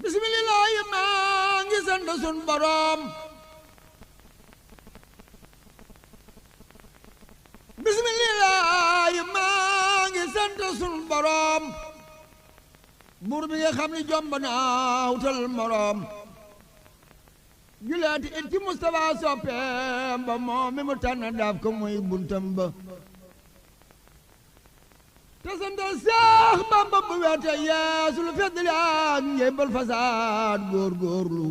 bismillah maa ngi sant sun borom bismillah maa ngi sant sun borom buur bi nga xam ni jomb naa wutal morom juleeti it ci Mustafa soppeem ba moom mi mu tànn daaf ko muy buntam ba te sant Seex Bamba bu wete yeesu lu feddali ak njébbal fasaad góorgóorlu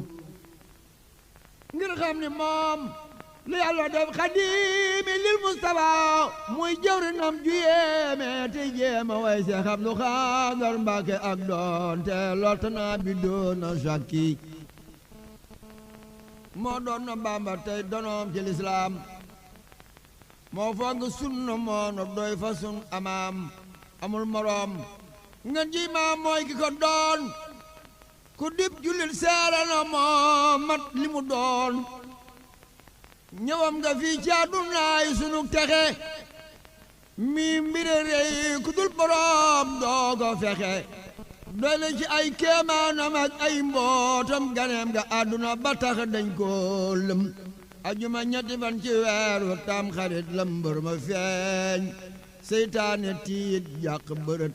ngir xam ni moom lu yàlla def xadimi lil Mustafa muy jëwrinam ju yéeme te jéema way Seex Abdu Xaadar Mbàkke ak doon te lotana bi doona sakki moo doon na Bamba tey donoom ci lislaam moo foog sunna moo no doy fa sun amaam amul moroom ngeen ji maam mooy ki ko doon ku dib jullit seere na moo mat li mu doon ñëwam nga fii ci àddunaay sunu texe mi mbire rey ku dul boroom doo ko fexe doy na ci ay kéemaanam ak ay mbootam ganeem nga àdduna ba tax dañ ko lëm ajuma ñetti fan ci weeru tam xarit la mbër ma feeñ seytaane tiit jàq bërët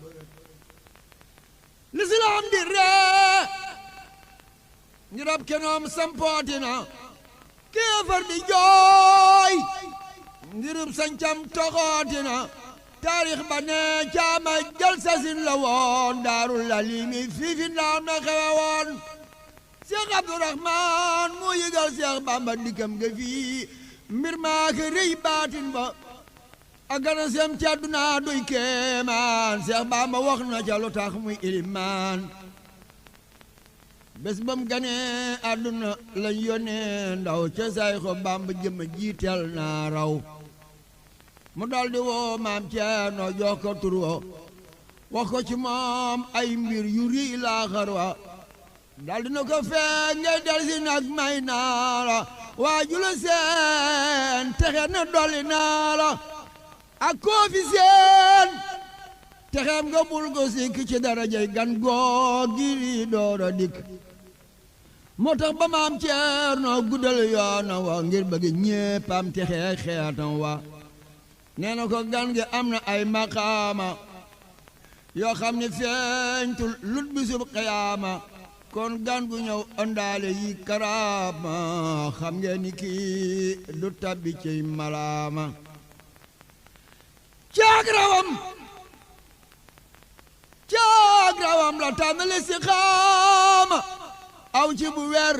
lislaam di ree ngirab kenoom sampootina kéefar di jooy ngirub sancam toxootina taarix ba ne caama jal sasin la woon daarul lalimi fiifi ndaam na xewe woon Seex Abdurahmaan moo yëgal Seex Bamba dikkam nga fii mbir maa ko rëy baatin ba a gana sem ci àdduna doy kéemaan Seex Bamba wax na ca lu tax muy ilimaan bés bam ganee àdduna lañ yónnee ndaw ca say ko Bamba jëm jiitel naa raw mu daldi woo maam Ceerno jox ko tur wo wax ko ci moom ay mbir yu rii laaxar wa daldi na ko feeñ ngay del si nag may naa la waaju la seen texe na dolli naa la ak koo fi seen texeem nga bul ko sikk ci darajay gan goo giri doora dikk moo tax ba maam Ceerno guddal yoona wa ngir bëgg ñéppam texe xeetam wa nee na ko gan gi am na ay maqaama yoo xam ne feeñtul lut bisub xiyaama kon gan gu ñëw ëndaale yi karaama xam ngeen ni kii du tabbi ciy malaama caag rawam la tànnale si xaama aw ci bu wer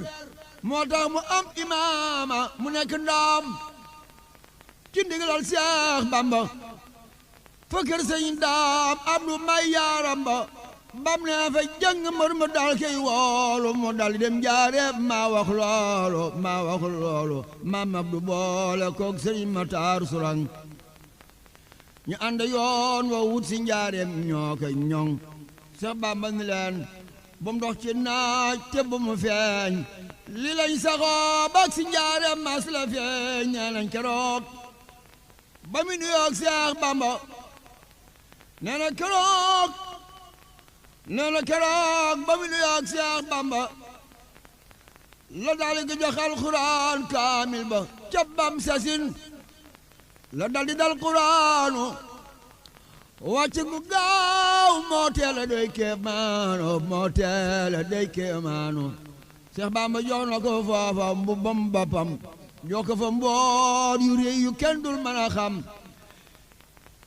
moo tax mu am imaama mu nekk ndaam ci ndigalal Seex Bamba fa kër sëñ daam abdu may yaaram ba bam ne fa jëng mbër mu dal kay woolu mu dal dem jaare maa wax loolu maam abdu boole koog sëñ Mataar Surang ñu ànd yoon wa wut si njaareem ñoo koy ñoŋ Seex Bamba ni leen bu mu dox ci naaj te bu mu feeñ li lañ saxoo bak si njaareem mas la feeñ nee nañ keroog ba mu nuyoog Seex Bamba nee na keroog ba mu nuyoog Seex Bamba la daal di jox alxuraan kaamil ba ca bam sasin la dal di dal quraanu wàcc gu gaaw moo teel a doy kéemaanu Seex Bamba jox na ko foofa mbubbam boppam jox ko fa mboor yu réy yu kenn dul mën a xam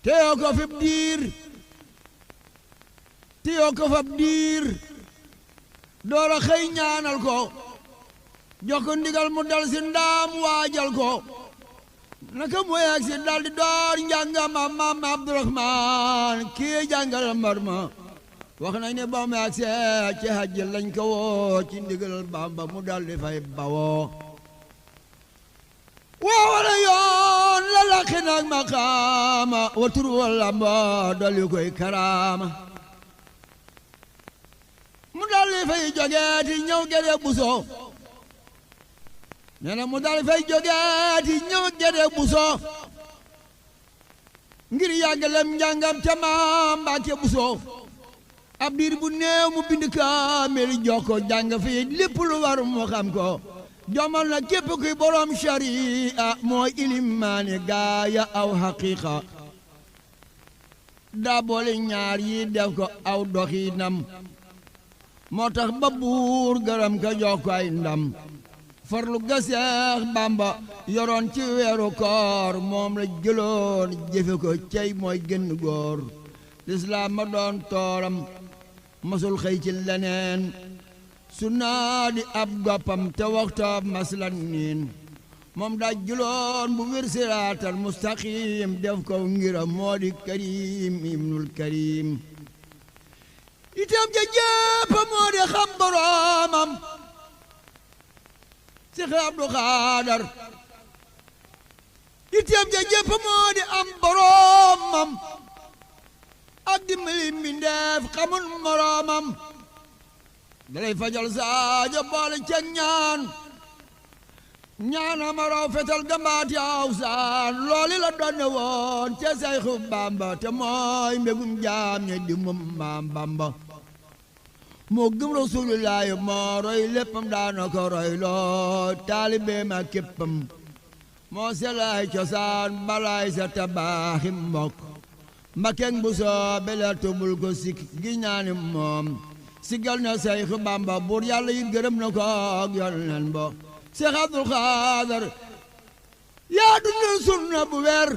téyoo ko fab diir door a xëy ñaanal ko jox ko ndigal mu dal si ndaam waajal ko naka mu yegg si dal di door njàngama maam Abdurahmaan kii jàngal mbar ma wax nañ ne ba mu yegg ci hajj lañ ko woo ci ndigal Bamba mu dal di fay bawoo wala yoon la laqi nag maqaama wa tur walla mbo dal yu koy karaama mu dal di fay jogeeti ñëw gede buso nee na mu dal fay jogeeti ñëw gede buso ngir yàggalem njàngam ca maam Mbàkke buso ab diir bu néew mu bind kaamil jox ko jàng fii lépp lu war mu xam ko jomal na képp kuy borom sharia mooy ilimaani gaaya aw haqiqa daa boole ñaar yi def ko aw doxinam moo tax ba buur gërëm ka jox ko ay ndam farlu ga Seex Bamba yoroon ci weeru koor moom la jëloon jëfe ko cey mooy gën góor lislaam ma doon tooram masul xëy ci leneen su naa di ab goppam te waxtoob maslan niin moom daa jëloon bu wér siraatal mustaqim def ko ngiram moo di karim ibnul karim itam ja jépp moo di xam boroomam Seex Abdu Xaadar itam ja jépp moo di am boroomam ak dimbali mbindeef xamul moroomam dalay fajal saajo boole ca ñaanama raw fetal gambaati aw saan looli la doon woon ca Seexu Bamba te mooy mbégum jaam ñe di mum maam Bamba moo gëm Rasulullaahi moo roy léppam daana ko roy loo taalibeem ak képpam moo selaay cosaan balaay sa tabaaxi mbokk mbakeng bu soobe la tubul ko sikk gi ñaani moom sigal na Seexu Bamba buur yàlla yi gërëm na ko ak Yonent ba Seex Abdul Xaadar yaa dundal sunna bu weer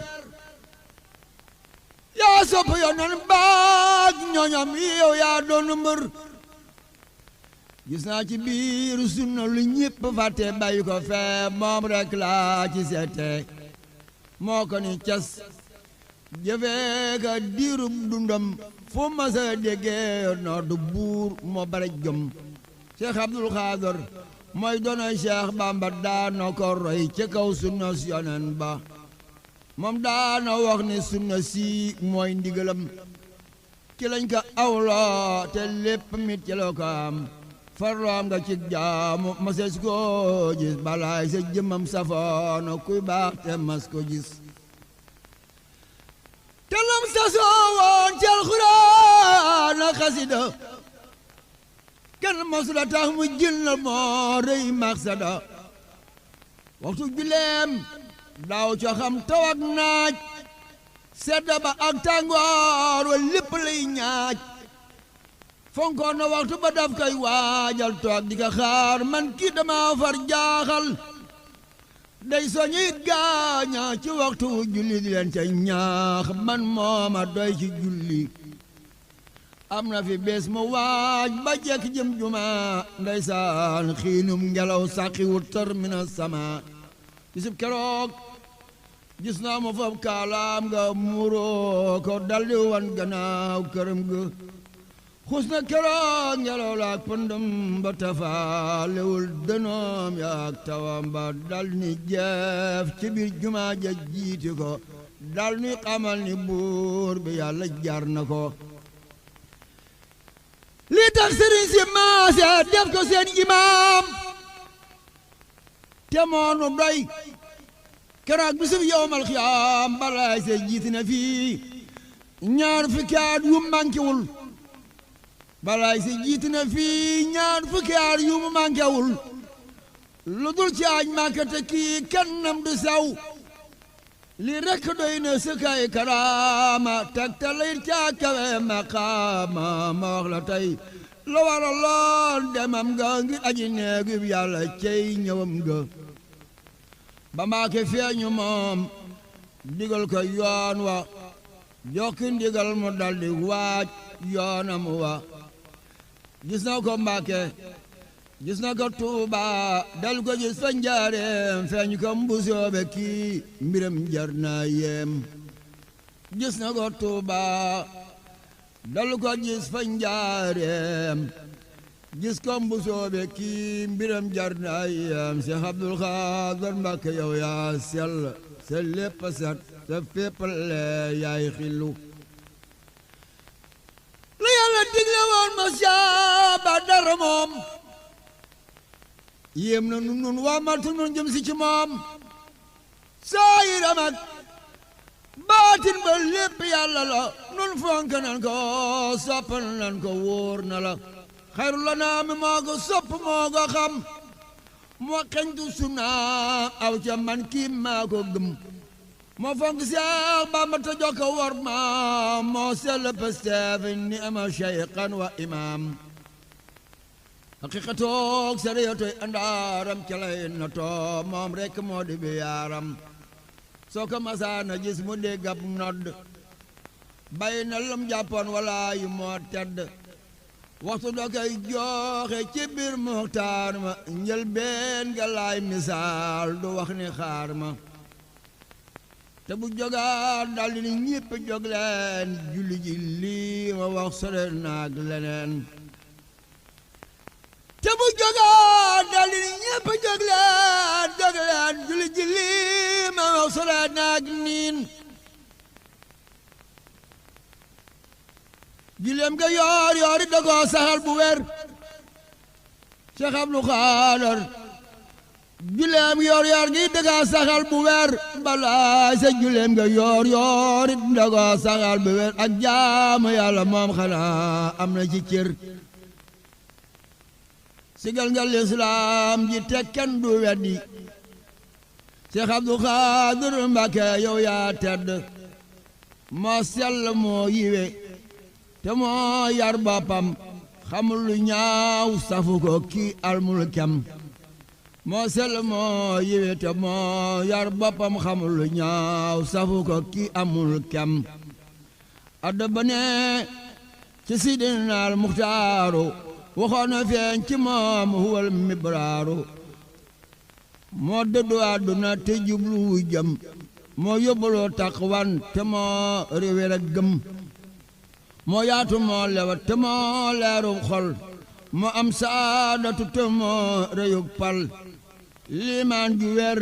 yaa sopp Yonent baag ñoñam yow yaa doon mbër gis naa ci biir sunna lu ñépp fàtte bàyyi ko fee moom rek laa ci seete moo ko ni cas jëfee ka diirub dundam fu ma sa déggee noo du buur moo bare jom Seex Abdul Xaadar mooy doonay Seex Bamba daana ko roy ci kaw sunna si Yonent ba moom daana wax ni sunna si mooy ndigalam ci lañ ko awloo te lépp mit ci la ko am farloom nga ci jaamu ma sees ko gis balaay sa jëmmam safoona kuy baax te mas ko gis te lam sasoo woon ci alxuraan ak xasida kenn masula tax mu jël na moo rëy maqsada waxtu juleem daaw co xam taw ak naaj sedda ba ak tàngoor wa lépp lay ñaaj fonkoon na waxtu ba daf koy waajal toog di ko xaar man kii dama far jaaxal day soñit gaaña ci waxtu julli di leen ca ñaax man mooma doy ci julli am na fi bés mu waaj ba jekk jëm juma ndeysaan xiinum ngelaw sàqiwu tër mina sama bisub keroog gis naa mu fab kaalaam nga muuroo ko daldi wan gannaaw këram ga xus na keroog ngelaw la ak pëndëm ba tafaalewul dënoom yaak tawam ba dal ni jeef ci biir jumaa ja jiiti ko dal ni xamal ni buur bi yàlla jar na ko li tax sëriñ si maase def ko seen imaam te moonu doy keroog bisub yowmal xiyaam balaay se jiiti na fii ñaar fukki at yu mànkewul balaay si jiiti na fii ñaar fukki at yu mu mànkewul lu dul ci aj màkka te kii kannam du saw li rekk doy na sëkkay karaama teg te layit caa kawe maqaama ma wax la tey la wara lool demam nga ngir aji neegu yàlla cey ñëwam nga ba maake feeñu moom digal ko yoon wa jokki ndigal mu daldi waaj yoonam wa gis na ko Mbàkke gis na ko Tuuba dal ko gis fa njaareem feeñ ko mbusoobe kii mbiram jar naa yem gis na ko Tuuba dal ko gis fa njaareem gis ko mbusoobe kii mbiram jar naa yem Seex Abdul Xaadar Mbàkke yow yaa sell sa lépp set sa fépp lee yaay xillu la yàlla digle woon ma saaba dara moom yéem na nun waamaltu nun jëm si ci moom saayiram ak baat baatin ba lépp yàlla la nun fonk nan ko sopp nan ko wóor na la xayru la naa mi moo ko sopp moo ko xam moo xeñtu sunnaam aw ca man kii maa ko gëm moo fonk Seex Bamba ta jokka war ma moo sell Pastef ni ama cheykhan wa imam haqiqatoog sariyatoy andaaram ca lay na too moom rekk moo di bi yaaram soo ko masaana gis mu dégg ab nodd bàyyi na lum jàppoon wala yu moo tedd waxtu da koy jooxe ci biir muxtaar ma njël been nga laay misaal du wax ni xaar ma te bu jogaat daldi ni ñépp jog leen julli ji lii ma wax sore naag leneen te bu jogaat daldi ni ñépp jog leen julli ji lii ma wax sore naag niin gileem ga yoor yoori da koo saxal bu wér Cheikh Abdou Khadar gileem yoor yoor gi da koo saxal bu wér balaay sa gileem ga yoor yoori da koo saxal bu wér ak jaamu yàlla moom xanaa am na ci cër sigal nga lislaam ji te kenn du weddi Cheikh Abdou Khadar Mbacké yow yaa tedd moo sell moo yiwe te moo yar boppam xamul lu ñaaw safu ko kii almul kem moo sell moo yiwe te moo yar boppam xamul lu ñaaw safu ko kii amul kem adda ba ne ci sidina al muxtaaru waxoon na feeñ ci moom huwal mibraaru moo dëddu àdduna te jublu jëm moo yóbbaloo taqwan te moo réwér ak gëm moo yaatu moo lewat te moo leeru xol moo am saadatu te moo rëyug pal liimaan ju wer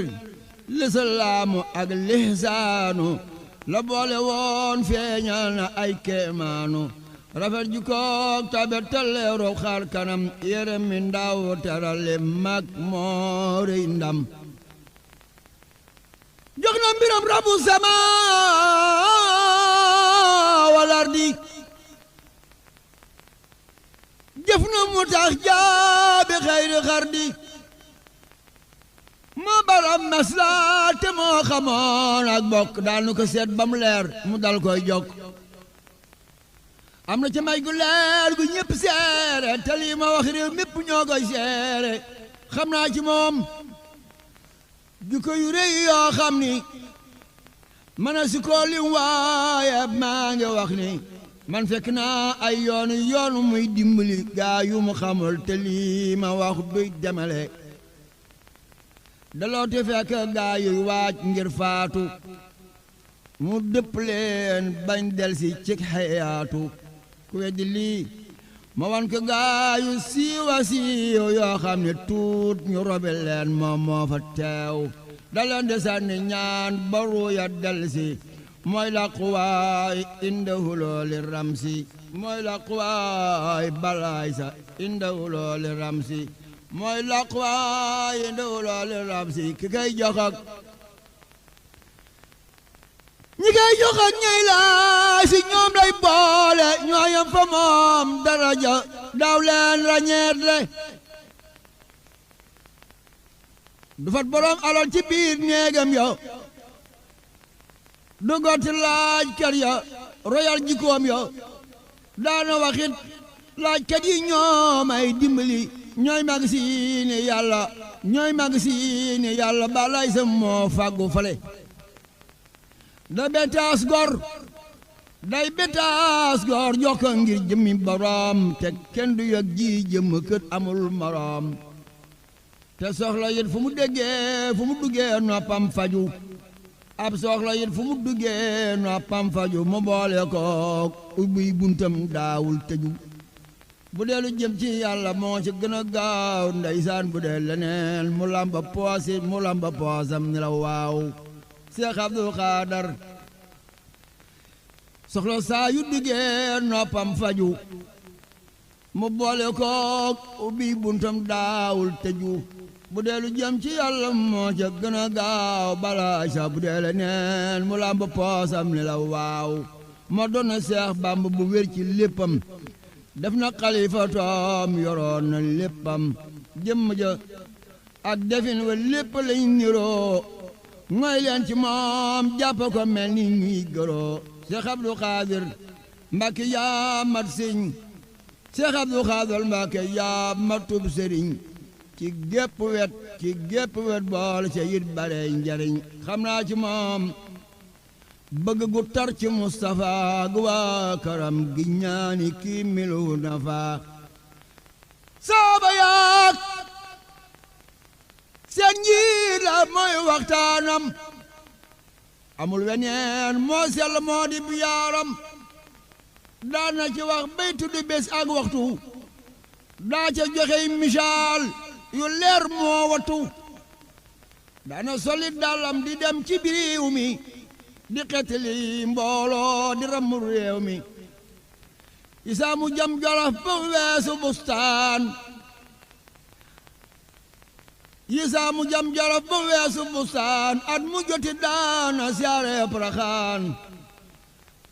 lisalaamu ak lihsaanu la boole woon feeñal na ay kéemaanu rafet ju koog tabe te leeru xar kanam yére mi ndaw terale mag moo rëy ndam jox na mbiram rabu sama walardi jëf na mu tax jaabi xayri xardi moo baram masla te moo xamoon ak bokk daal nu ko seet ba mu leer mu dal koy jokk am na ca may gu leer gu ñëpp seere te lii ma wax réew mépp ñoo koy seere xam naa ci moom jukko yu rëy yoo xam ni mën a si koo lim waaye maa ngi wax ni man fekk naa ay yoonu muy dimbali gaa yu mu xamul te lii ma wax duy demale daloo te fekk gaa yuy waaj ngir faatu mu dëpp leen bañ del si ci xayaatu ku weddi lii ma wan ko gaa yu siiwa siiw yoo xam ne tuut ñu robe leen moom moo fa teew daleen de sànni ñaan baru ya del si mooy laquwaay inde hulooli ramsi mooy laquwaay balaay sa inde hulooli ramsi mooy laquwaay inde hulooli ramsi ki kay jox ak ñi kay jox ak ñay laay si ñoom lay boole ñooyam fa moom daraja daaw leen rañeet le du fat borom alal ci biir néegam yo du gotti laaj kat ya royal jikkoom yo daana waxit laaj kat yi ñoom ay dimbali ñooy mag siini yàlla balay sa moo fàggu fale da betaas gor day betaas gor jox ko ngir jëmmi borom te kenn du yëg ji jëmm kët amul morom te soxla yit fu mu déggee fu mu duggee noppam faju ab soxla yit fu mu duggee noppam faju mu boole ko ubbi buntam daawul tëju bu dee lu jëm ci yàlla moo ci gën a gaaw ndeysaan bu dee leneen mu lamba poosam ni la waaw Cheikh Abdou Khadar soxla saa yu duggee noppam faju mu boole ko ubbi buntam daawul tëju bu dee lu jëm ci yàlla moo ca gën a gaaw balaay sa bu dee la neen mu làmb poosam ni la waaw moo doon na Seex Bàmba bu wér ci léppam def na xalifa toom yoroon na léppam jëmm ja ak defin wa lépp lañ niroo ngoy leen ci moom jàpp ko mel ni ñuy gëroo Seex Abdu Xaadir Mbàkke yaa mat sëñ Seex Abdu Xaadir Mbàkke yaa matub sëriñ ci gépp wet bool ca yit bare njariñ xam naa ci moom bëgg gu tar ci Mustafa gu waa karam gi ñaani kii milu nafa saaba yaak seen njiit la mooy waxtaanam amul weneen moo sell moo di biyaaram daana ci wax bay tudd bés ak waxtu daa ca joxe misaal yu leer moo watu daana solit dàllam di dem ci biiw mi di xetli mbooloo di ramu réew mi isaa mu jam jolof ba weesu bustaan isaa mu jam jolof ba weesu bustaan at mu joti daana siyaare Poroxaan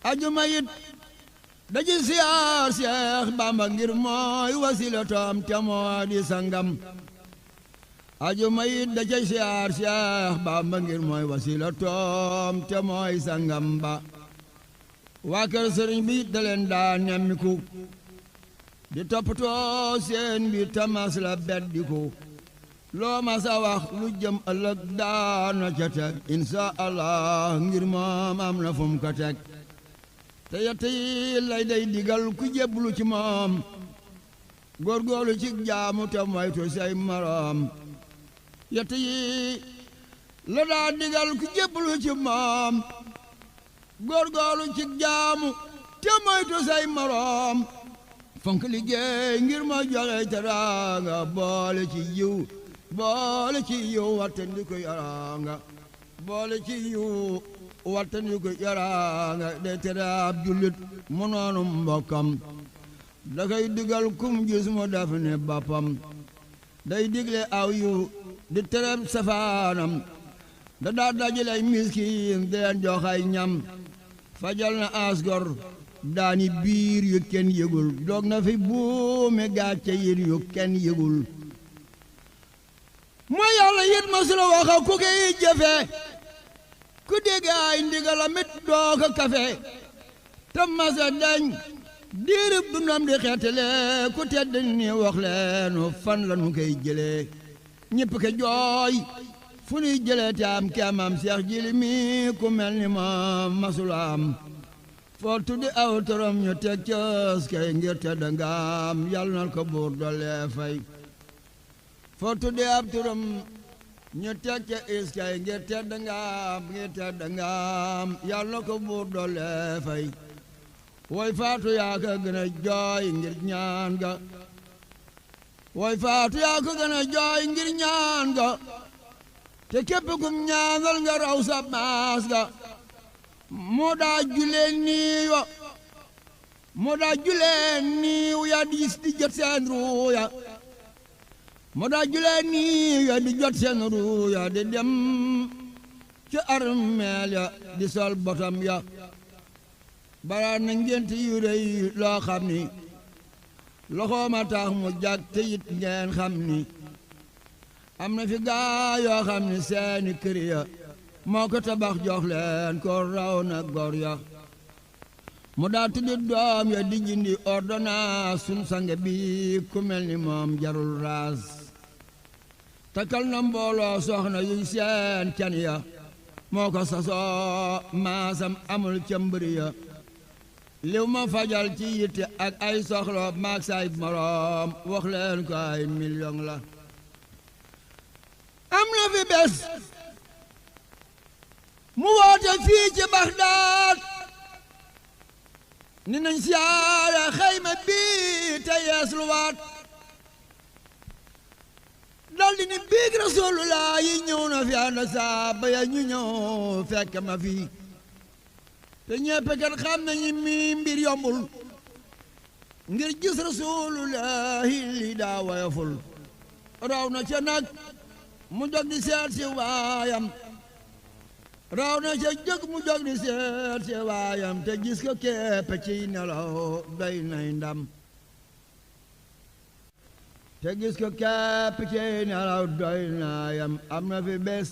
ajuma yit daji siyaar Seex Bàmba ngir mooy wasilatam te moo di sangam ajuma yit daji siyaar Seex Bàmba ngir mooy wasilatam te mooy sangam ba waa kër sëriñ bi da leen daa nemmiku di toppatoo seen bi tamas la beddiku loo ma sa wax lu jëm ëllëg daana ca teg insha Allah ngir moom am na fu mu ko teg te yett yi lay day digal ku jébbalu ci moom góorgóorlu ci jaamu te moytu say moroom yett yi la daa digal ku jébbalu ci moom góorgóorlu ci jaamu te moytu say moroom fonk liggéey ngir ma joxe teraanga boole ci yiw wattandi ko yaraanga boole ci yiw wattandi ko yaraanga day tere ab jullit mu noonu mbokkam da koy digal kum gis mu def ne boppam day digle aw yiw di tere safaanam da daa dajale miskiin di leen jox ay ñam fajal na asgor daani biir yu kenn yëgul doog na fi buumi gàcce yit yu kenn yëgul mooy yàlla yit masula waxa ku koy jëfe ku dégg ay ndigalamit doo ko kafe te masa dañ diirib dundam di xeetale ku tedd ni wax leenu fan la nu koy jëlee ñëpp ke jooy fu nuy jëlee te am kemam Seex Jili mi ku mel ni ma masulaam foo tuddi aw torom ñu teg cës kay ngir tedd ngaam yàlla na ko buur doole fay foo tuddi ab torom ñu teg ca is kay ngir tedd ngaam yàlla na ko buur doole fay way faatu yaa ko gën a jooy ngir ñaan ga way faatu yaa ko gën a jooy ngir ñaan ga te képp kum ñaanal nga raw sa maas ga moo daa julee niiw ya di jot seen ruuya moo daa julee niiw ya di jot seen ruuya di dem ci armeel ya di sol botam ya bara na ngént yu rëy loo xam ni loxooma tax mu jag te it ngeen xam ni am na fi gaa yoo xam ni seeni kër ya moo ko tabax jox leen ko raw na gor ya mu daa tuddi doom ya di jindi ordonnance sun sange bi ku mel ni moom jarul raas takkal na mbooloo soxna yuy seen can ya moo ko sasoo maasam amul ca mbëri ya liw ma fajal ci yitte ak ay soxla maag say moroom wax leen ko ay million la am na fi bés mu woote fii ci Baxdaad ni nañ siyaare xayma bii te yeesluwaat daldi ni biig Rasulullah yi ñëw na fi ànd ak saaba ya ñu ñëw fekk ma fii te ñeppe kat xam nañu mi mbir yombul ngir gis Rasulullah li daa woyoful raw na ca nag mu jóg di seet si waayam raw na ca jóg mu jóg di seet si waayam te gis ko képp ci nelaw doy nay ndam te gis ko képp ci nelaw doy na yam am na fi bés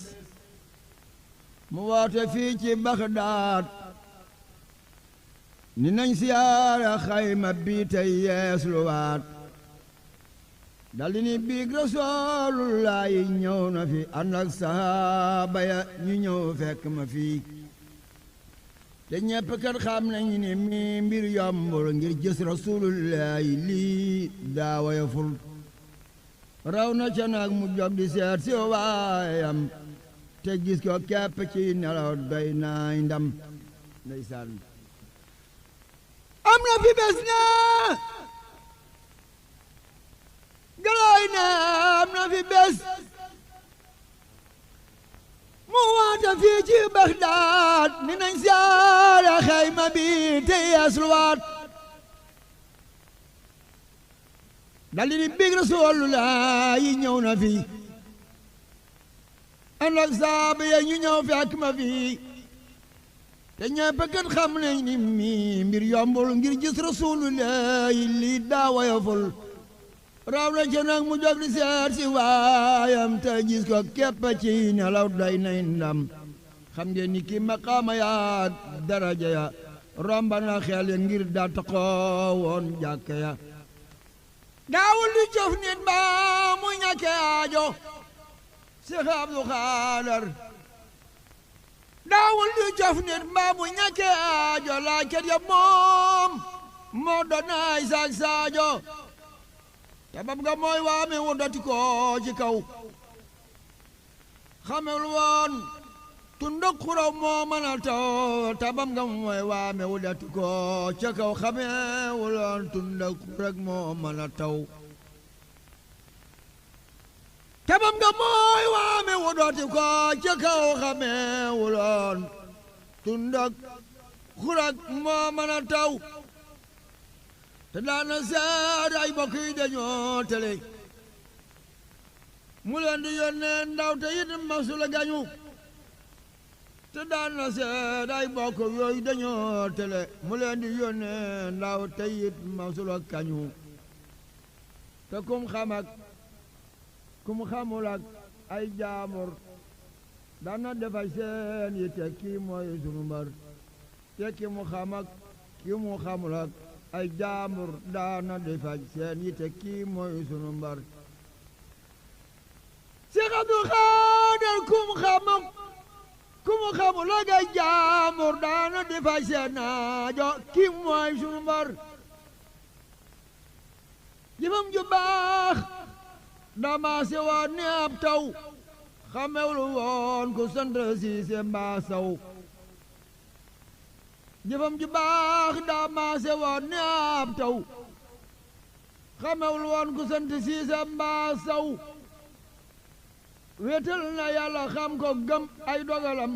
mu woote fii ci Bagdaad ni nañ siyaara xayma bi tey yeesluwaat daldi ni biig Rasulullaahi ñëw na fi ànd ak sahaaba ya ñu ñëw fekk ma fii te ñepp kat xam nañu ni mi mbir yombul ngir gis Rasulullaahi lii daawaya ful raw na ca nag mu jóg di seet si waayam te gis ko képp ci nelaw doy naay ndam ndeysaan am na fi bés na galooy na am na fi bés mu waata fii ci Bagdaad ni nañ siyaare xayma bi te yeesluwaat daldi ni big Rasulullaahi ñëw na fi ànd ak saaba ya ñu ñëw fekk ma fi te ñépp kat xam nañ ni mi mbir yombul ngir gis Rasulullaahi lii daawayaful raw na ca nag mu jóg di seet si waayam te gis ko képp ci nelaw doy nay ndam xam ngeen ni ki maqaama ya daraja ya romba na xel ya ngir daa taxoo woon jàkka ya daawul di cof nit ba mu ñàkke aajo Seex Abdu Xaadar daawul di cof nit ba mu ñàkke aajo laajkat ya moom moo donaay saak saajo tabab nga mooy waame wu dati ko ci kaw xamel woon tunduk xuraw moo mën a taw tabam nga mooy waame wu dati ko ci kaw xamewul woon tunduk xurag moo mën a taw tabam nga mooy waame wu dati ko ci kaw xamewul woon tunduk xurag moo mën a taw te daana seet ay bokk yi dañoo tele mu leen di yónnee ndaw te it masula gañu te daana seet ay bokk yooyu dañoo tele mu leen di yónnee ndaw te it masula kañu te kum xam ak kum xamul ak ay jaamur daana defal seen yi te kii mooy sunu mbar te ki mu xam ak ki mu xamul ak ay jaambur daana di faj seen yite kii mooy sunu mbar Seex Abdu Xaadir kum xamul ak ay jaambur daana di faj seen naajo kii mooy sunu mbar jëfam ju baax dama si woon ni ab taw xamewul woon ku sant Siise mbaa Saw jëfam ju baax daa maase woon ni ab taw xamewul woon ku sant Siise mbaa Saw wéetal na Yàlla xam ko gëm ay dogalam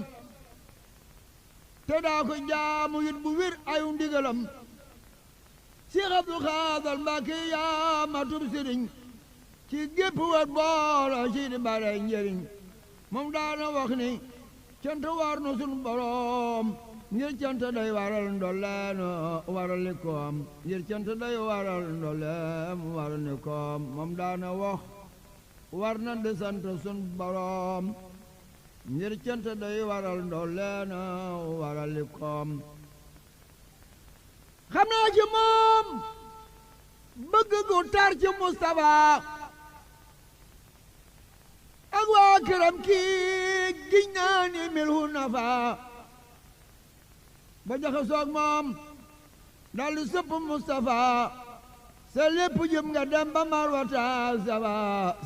te daa ko jaamu yit bu wir ayu ndigalam Seex Abdu Xaadir Mbàkke yaa matub sëriñ ci gépp wat boola ci di bare njëriñ moom daana wax ni cant war na sunu boroom ngir cant day waral ndolleen waral li koom ngir cant day waral ndolleen waral li koom moom daana wax war na di sant sun boroom ngir cant day waral ndolleen waral li koom xam naa ci moom bëgg gu tar ci Mustafa ak waa këram kii giñ naa ni milhu nafa ba jaxasoog moom daldi sëpp Mustafa sa lépp jëm nga dem ba Marwata Safa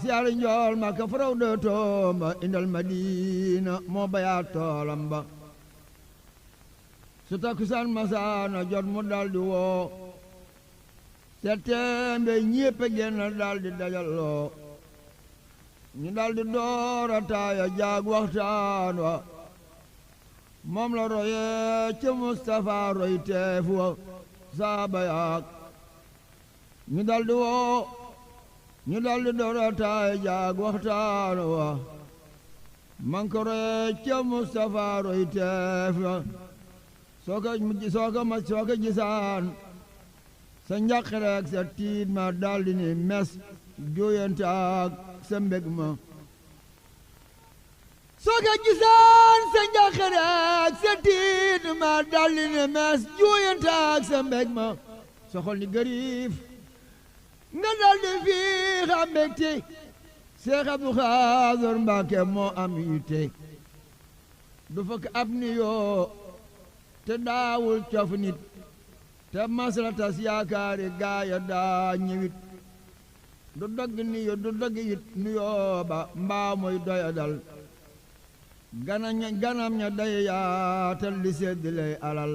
siyaari njool ma ka faraw de toomba indal Madina moo bayaa toolam ba su takkusaan masaana jot mu daldi woo settembe ñépp génn daldi dajaloo ñu daldi doora taaya jaag waxtaan wa moom la royee ci Mustafa roy teef wa saaba yaak ñu daldi woo ñu daldi doora taaya jaag waxtaan wa man ko roye ca Mustafa roy teef soo ko gisaan sa njaqare ak sa tiit ma daldi ni mes jooyante ak sa mbég ma soo ko gisaan sa njaqare ak sa tiit ma daldi ni mes jooyante ak sa mbég ma soxol ni gariif nga daldi fii xam mbégte Seex Abdu Xaadir Mbàkke moo am yitte du fekk ab niyoo te daawul cof nit te masla tas yaakaari gaaya daa ñëwit du dogg niyo du dogg yit niyoo ba mbaa muy doya dal ganam ña day yaatal di seddi lay alal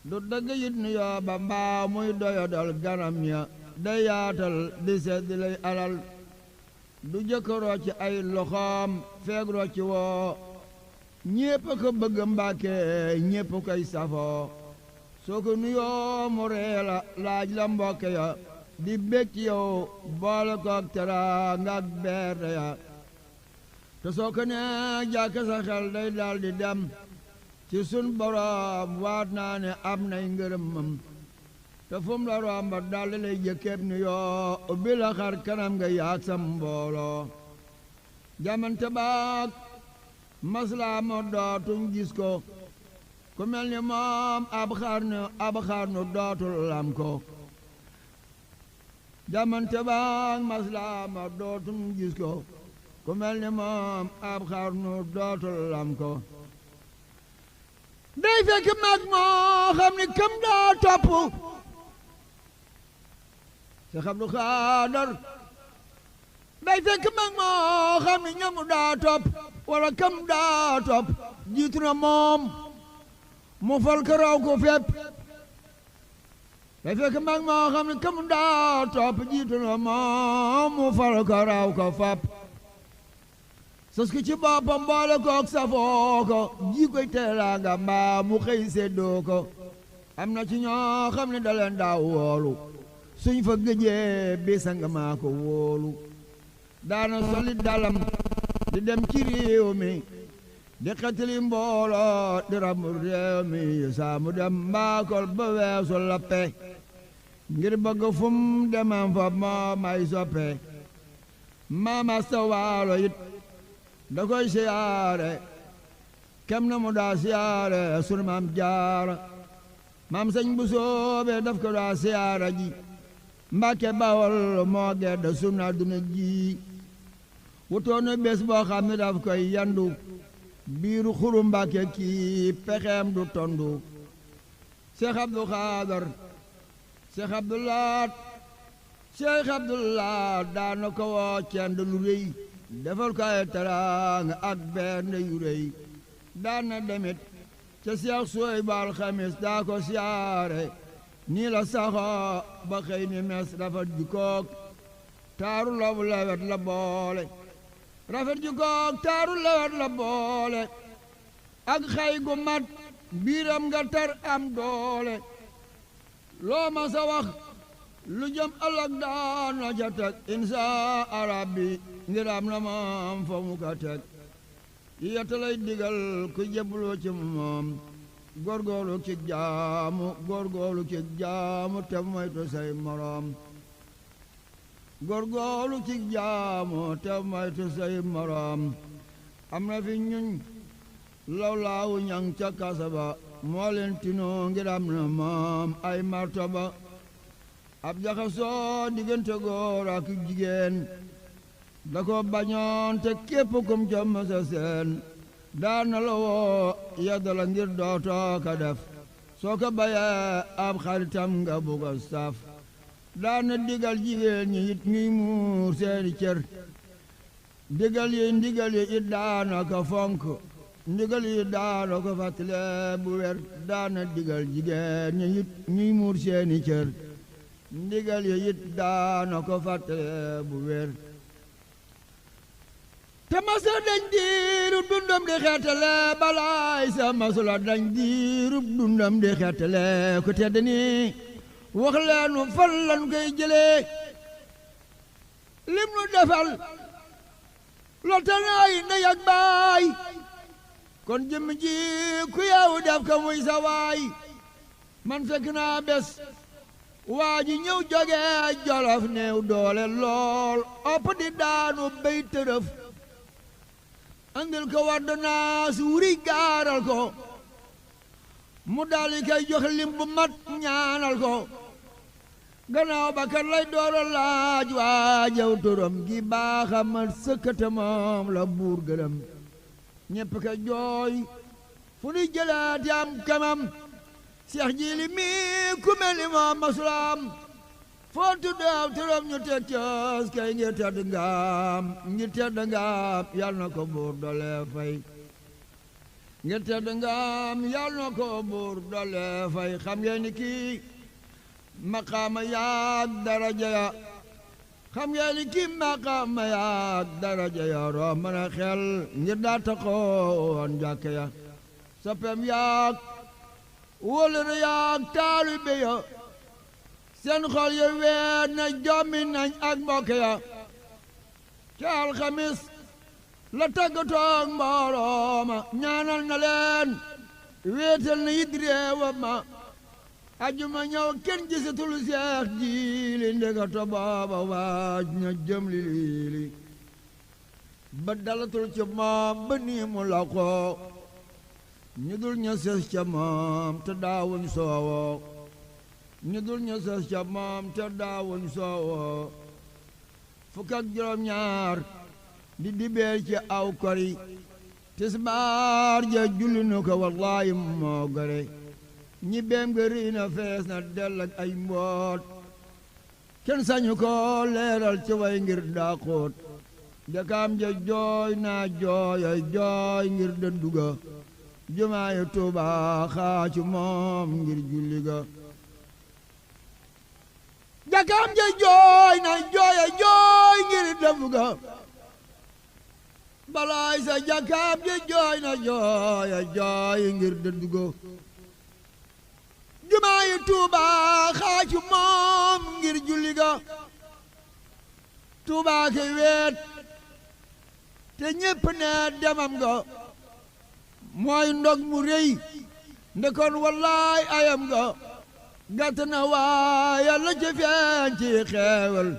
du dogg yit niyoo ba mbaa muy doya dal ganam ña day yaatal di seddi lay alal du jëkkaroo ci ay loxoom feegroo ci woo ñépp ko bëgg Mbàkke ñépp koy safoo soo ko nuyoo mu ree la laaj la mbokk ya di bég ci yow boole kook teraanga ak berde ya te soo ko nee jàkk sa xel day daldi dem ci sun boroom waat naa ne am nay ngërëmam te fum la romba daldi lay jëkkeeb nuyoo ubbi la xar kanam nga yaag sam mbooloo jamante baak maslaa mo dootuñ gis ko ku mel ni moom ab xarnu dootul lam ko jamante baak maslaa mo dootuñ gis ko ku mel ni moom ab xarnu dootul lam ko day fekk mag moo xam ni kam daa topp Seex Abdu Xaadir day fekk mag moo xam ni ñamu daa topp wala kam daa topp jiitu na moom mu fal ko raw ko fépp day fekk mag moo xam ni kam daa topp jiitu na moom mu fal ko raw ko fépp sos ko ci boppam boole kook safoo ko ji koy teraanga mbaa mu xëy séddoo ko am na ci ñoo xam ne da leen daa woolu suñ fa gëjee bi sang maa ko wóolu daana solit dalam di dem ci réew mi di xetli mbooloo di ramu réew mi saa mu dem mbaakol ba weesu lappe ngir bëgg fum demam fa moo may soppe maama sa waalo it da koy siyaare kem na mu daa siyaare sunu maam jaara maam sëñ bu soobe daf ko daa siyaara ji Mbàkke Bawol moo gedd sunu àdduna ji wutoona bés boo xam ne daf koy yandu biiru xuru Mbàkke kii pexeem du tondu Seex Abdu Xaadir Seex Abdu Laat Seex Abdu Laat daana ko woo cend lu rëy defal ko ay teraanga ak bernde yu rëy daana demit ca Seex Suwaybu ba alxamis daa ko siyaare nii la saxoo ba xëy ni mes rafet jikook taaru labu lewet la boole rafet jikook taaru lewet la boole ak xay gu mat biiram nga tar am doole loo ma sa wax lu jëm ëllëg daana ca teg insa arabi ngir am na moom fa mu ka teg yetta lay digal ku jébbaloo ci moom góorgóorlu ci jaamu te moytu say moroom góorgóorlu ci jaamu te moytu say moroom am na fi ñuñ lawlaawu ñang ca kasaba moo leen tinoo ngir am na moom ay martaba ab jaxasoo diggante góor ak jigéen da ko bañoon te képp kum ca mësa seen daana la woo yeddala ngir dootoo ka def soo ko bayee ab xaritam nga bugg a saf daana digal jigéen ñi it ñuy muur seeni cër ndigal yi it daana ko fonk ndigal yi daana ko fàttale bu wér daana digal jigéen ñi it ñuy muur seeni cër ndigal yi it daana ko fàttale bu wér te masula dañ diirub dundam di xeetale balaay sa masula dañ diirub dundam di xeetale ku tedd ni wax leenu fan lan koy jëlee lim nu defal lotta nay ndey ak baay kon jëmm ji ku yow def ko muy sa waay man fekk naa bés waa ji ñëw jóge Jolof néew doole lool opp di daanu béy tërëf andil ko ordonnance wuri gaaral ko mu daldi kay jox lim bu mat ñaanal ko gannaaw ba kat lay dooro laaj waa jaw turam gi baaxamat sëkkate moom la buur gërëm ñépp ka jooy fu ni jëlaati am kamam Seex Jiili mi ku mel ni moom masulaam foo tuddeew turam ñu teg coos kay ngir tedd ngaam yal na ko buur doole fay ngir tedd ngaam yal na ko buur doole fay xam ngeen ni kii maqaama yaag daraja ya xam ngeen ni kii maqaama yaag daraja ya roo mën a xel ngir daa taxoon jàkke ya soppem yaag wóolëre yaag taalibe ya seen xol ya weet na jommi nañ ak mbokk ya ca alxamis la tàggatoog mboolooma ñaanal na leen wéetal na yit réewam ma ajuma ñëw kenn gisatul Seex Jiili ndekato booba waaj na jëm li ba dalatul ci moom ba nii mu la ko ñu dul ña sës ca moom te daawuñ soowoo ñu dul ña sës ca moom te daawuñ soowoo fukk ak juróom ñaar di dibeer ci aw kori tisbaar ja julli nu ko wallaahi moo gore ñi beem ga rii na fees na dell ak ay mboot kenn sañu ko leeral ci way ngir daa xóot jakaam ja jooy naa jooy ngir dëdduga jumaayu Tuuba xaacu moom ngir julli ga jakaam ja jooy naa jooy ngir dëdduga balaay sa jakaam ja jooy naa jooy ngir dëdduga jumaayu Tuuba xaacu moom ngir julli ga Tuuba ke weet te ñépp ne demam ga mooy ndog mu rëy ndekoon wallaay ayam ga gàtt na waaye la ci feeñ ci xeewal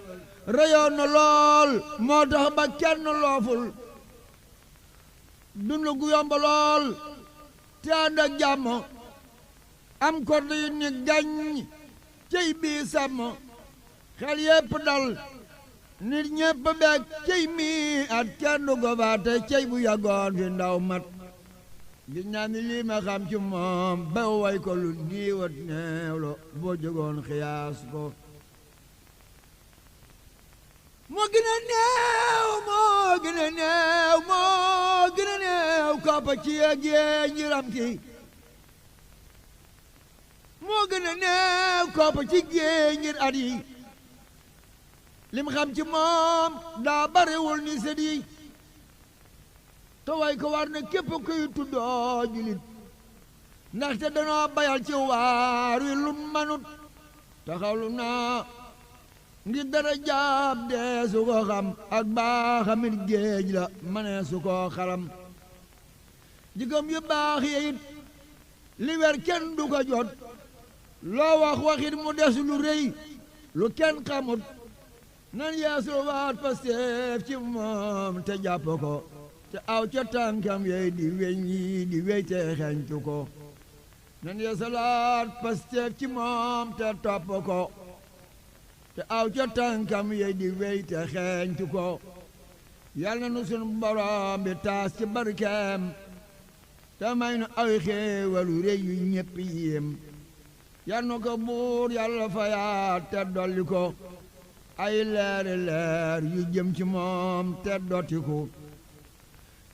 reyoon na lool moo tax ba kenn looful dund gu yomb lool te ànd ak jàmm am kodd yu ni gañ cey bii sàmm xel yépp dal nit ñépp beeg cey mii at kenn du gobaate cey bu yàggoon fi ndaw mat gis naa ni lii ma xam ci moom ba way ko lu niiwat neewlo boo jógoon xiyaas ko moo gën a neew koppa ci yéeg njiram ki moo gën a neew koppa ci géej ngir at yi lim xam ci moom daa bariwul ni sët yi te way ko war na képp kuy tuddoo julit ndaxte danoo bayal ci waar wi lu manut taxawlu naa ngir dara jaab dee su ko xam ak baaxamit géej la manee su ko xalam jikkoom yu baax yit li wer kenn du ko jot loo wax waxit mu des lu rëy lu kenn xamut nan yeesu waat Pastef ci moom te jàpp ko te aw ca tànkam yey di weñ yi di wey te xeñtu ko nan yeesalaat Pastef ci moom te topp ko te aw ca tànkam yey di wey te xeñtu ko yal na nu sunu borom bi taas ci barkeem te may nu ay xéewalu rëy yu ñépp yéem yal na ko buur yàlla fayaat te dolli ko ay leer yu jëm ci moom te dottiku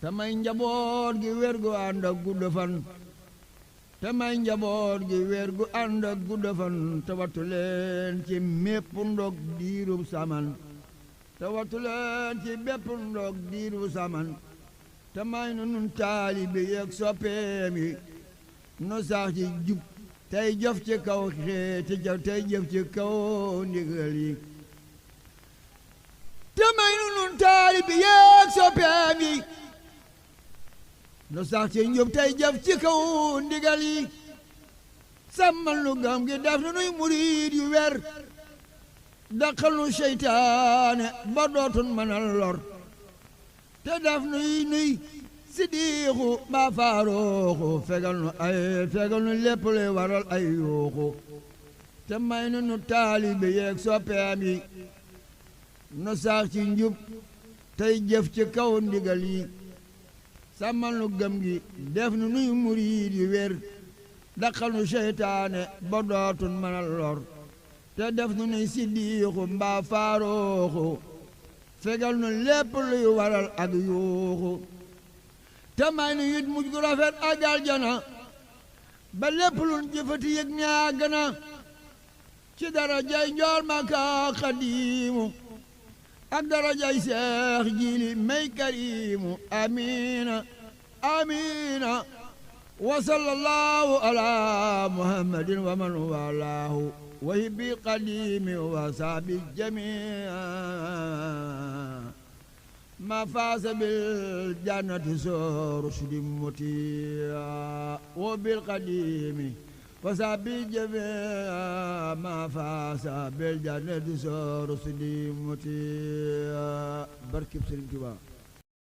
te may njaboot gi wér gu ànd ak gudd fan te may njaboot gi wér gu ànd ak gudd fan te wattu leen ci mépp ndog diirub saman te wattu leen ci bépp ndog diirub saman te may nu nun taalibe yeeg soppeem yi nu sax ci jub tey jëf ci kaw xeeti tey jëf ci kaw ndigal yi te may nu nun taalibe yeeg soppeem nu sax ci njub tey jëf ci kaw ndigal yi sàmmal nu gëm gi def nu nuy murid yu wer daqal nu seytaane ba dootun mënal lor te def nuy sidiixu mbaa faaruuxu fegal nu lépp luy waral ay yuuxu te may nu taalibe yeeg soppeem yi nu sax ci njub tey jëf ci kaw ndigal yi sàmmal nu gëm gi def nu nuy murid yu wér daqal nu seytaane ba dootun mënal lor te def nu nuy siddiixu mbaa faaruuxu fegal nu lépp luy waral ak yuuxu te may nu yit mujj gu rafet ak aljana ba lépp luñ jëfati yëg ñaa gëna ci darajay njool Maka Xadiimu ak darajay Seex Jiili may Kariimu amiina amiina wa sallallahu ala muhammadin wa man walaahu wa hibbi qadiimi wa saabi jamia ma faasa bil jannati sooru sudi mutia wa bil qadiimi wa saabi jamia ma faasa bil jannati sooru sudi mutia barkib Sëriñ Tuubaa